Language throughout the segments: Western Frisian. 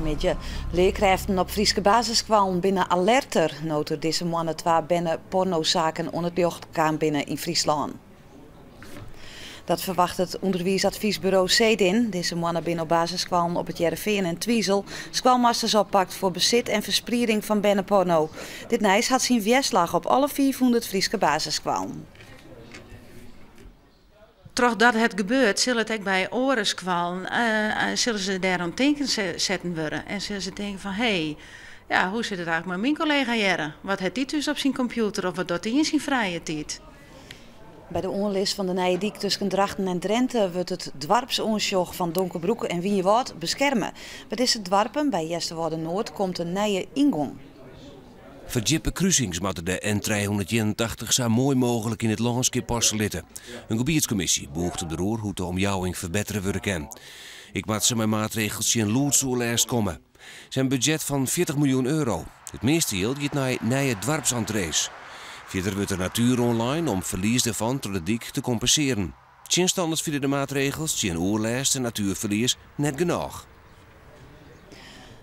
Goeiemiddei. Learkrêften op Fryske basisskoallen binne alerter no't der dizze moanne twa bernepornosaken oan it ljocht kaam binne yn Fryslân. Dat ferwachtet ûnderwiisadvysburo Cedin. Dizze moanne binne op basisskoallen op It Hearrenfean en Twizel skoalmasters oppakt foar besit en fersprieding fan berneporno. Dit nijs hat syn wjerslach op alle 500 Fryske basisskoallen. Trochdat it gebeurt, sil it ek by oare skoallen, sille se dêr oan tinken setten wurde. En sille se tinke fan, hé, ja, hoe sit it eigentlik mei myn kollega hjirre? Wat hat dy thús op syn kompjûter of wat docht dy yn syn frije tiid? By de oanlis fan de nije dyk tusken Drachten en Drinte wurdt it doarpsoansjoch fan Donkerbroek en Wynjewâld beskerme. By dizze doarpen by Easterwâlde-Noard komt in nije yngong. Ferdjippe krusings moatte de N381 sa moai mooglik yn it lânskip passe litte. In gebietskommisje bûcht him deroer hoe't de omjouwing ferbettere wurde kin. Ek moat se mei maatregels tsjin lûdsoerlêst komme. Se ha in budzjet fan 40 miljoen euro. It measte jild giet nei nije doarpsentrees. Fierder wurdt der natuer oanlein om ferlies dêrfan troch de dyk te kompensearjen. Tsjinstanners fine de maatregels tsjin oerlêst en natuerferlies net genôch.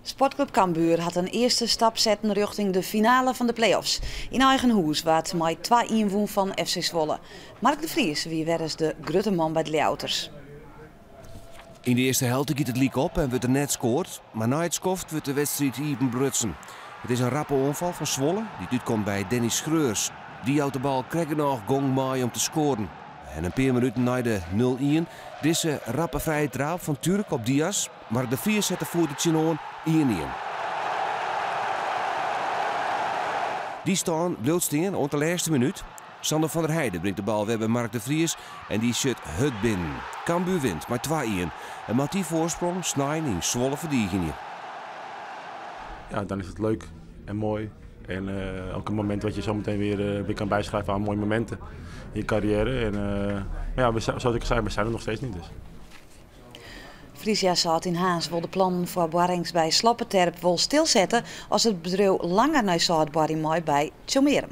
Sportklup Cambuur hat in earste stap setten rjochting de finale fan de play-offs. Yn eigen hûs waard mei 2-1 wûn fan FC Zwolle. Mark de Vries wie wer ris de grutte man by de Ljouwerters. Yn de earste helte giet it lyk op en wurdt der net skoard, mar nei it skoft wurdt de wedstriid iepenbrutsen. It is in rappe oanfal fan Zwolle, dy't útkomt by Danny Schreurs. Dy jout de bal krekt genôch gong mei om te skoaren. En in pear minuten nei de 0-1 dizze rappe frije traap fan Türk op Diaz, Mark de Vries set de foet der tsjinoan, 1-1. Dy stân bliuwt stean oant de lêste minút. Sander van der Heide bringt de bal wer by Mark de Vries en dy sjit hurd binnen. Cambuur wint mei 2-1 en moat dy foarsprong snein yn Zwolle ferdigenje. Ja, dan is het leuk en mooi. En ook een moment wat je zo meteen weer kan bijschrijven aan mooie momenten in je carrière. En ja, we, zoals ik zei, we zijn er nog steeds niet. Dus. Frisia Sâlt yn Harns wol de plannen foar boarrings by Slappeterp wol stilsette as it bedriuw langer nei sâlt boarje mei by Tsjummearum.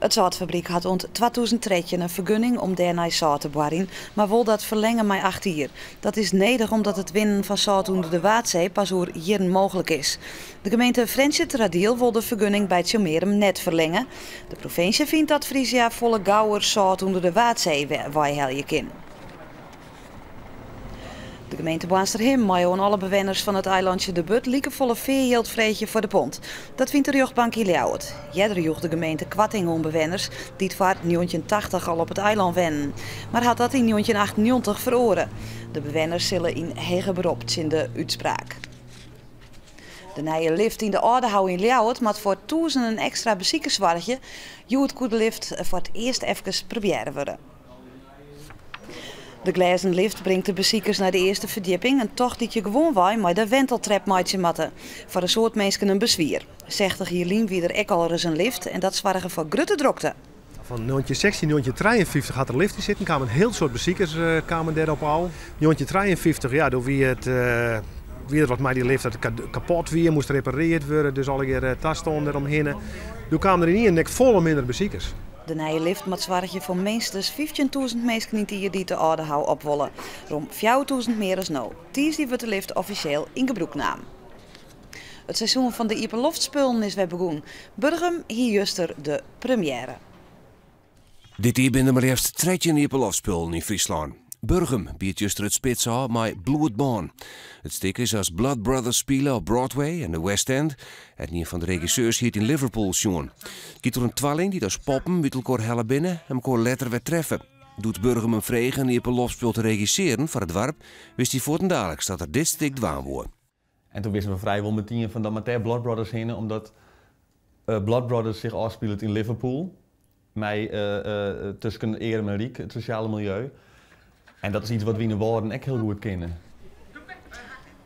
It sâltfabryk hat oant 2013 in fergunning om dêr nei sâlt te boarjen, mar wol dat ferlinge mei 8 jier. Dat is nedich omdat it winnen fan sâlt ûnder de Waadsee pas oer jierren mooglik is. De gemeente Frjentsjerteradiel wol de fergunning by Tsjummearum net ferlinge. De provinsje fynt dat Frisia folle gauwer sâlt ûnder de Waadsee weihelje kin. De gemeente Boarnsterhim mei oan alle bewenners fan it eilantsje De Burd likefolle fearjild freegje foar de pont. Dat fynt de rjochtbank yn Ljouwert. Earder joech de gemeente koarting oan bewenners dy't foar 1980 al op it eilân wennen, mar hat dat yn 1998 feroare. De bewenners sille yn heger berop tsjin de útspraak. De nije lift yn de Aldehou yn Ljouwert moat foar tûzenen ekstra besikers soargje. Hjoed koe de lift foar it earst efkes probearre wurde. De glêzen lift bringt de besikers nei de earste ferdjipping, in tocht dy't je gewoanwei mei de wenteltrep meitsje moatte. Foar in soad minsken in beswier. 60 jier lyn wie der ek al ris in lift en dat soarge foar grutte drokte. Fan 1916, 1953 hat der lift yn sitten, kamen in hiel soad besikers kamen dêrop ôf. 1953, ja, doe wie it, wie der wat mei dy lift dat it kapot wie, moast reparearre wurde, dus allegear tastân deromhinne. Doe kamen der ynienen ek folle minder besikers. De nije lift moat soargje foar minstens 15.000 minsken yn it jier dy't de Aldehou op wolle. Rom 4.000 mear as no. Tiisdei wurdt de lift offisjeel yn gebrûk naam. It seizoen fan de iepenloftspullen is wer begûn. Burgum hie juster de premiêre. Dit jier binne der mar leafst 13 iepenloftspullen yn Fryslân. Burgum biedt juster it spits ôf mei Bloedbân. It stik is as Blood Brothers spile op Broadway en de West End. En ien fan de regisseurs hie it yn Liverpool sjoen. It giet oer in twalling dy't as poppen út elkoar helle binne en elkoar letter wer treffe. Doe't Burgum him frege in iepenloftspul te regissearen foar it doarp, wist hy fuortendaliks dat er dit stik dwaan woe. En toen wisten we frijwol metien fan dat moat dêr Blood Brothers hinne, omdat Blood Brothers sich ôfspilet yn Liverpool, mei tusken earm en ryk, it sosjale miljeu. En dat is iets wat wy yn de Wâlden ek hiel goed kinne.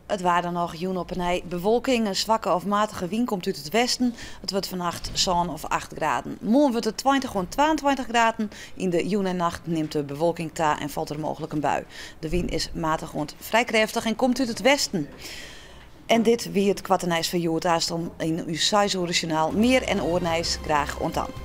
It waar dan noch, jûn op 'e nij bewolking, in swakke of matige wyn komt út it westen. It wurdt fannacht 7 of 8 graden. Moarn wurdt it 20 oant 22 graden. Yn de jûn en nacht nimt de bewolking ta en falt der mooglik in bui. De wyn is matich oant frij krêftich en komt út it westen. En dit wie it koarte nijs foar hjoed. Aanst om yn ús 6 oere sjoernaal mear en oar nijs. Graach oant dan.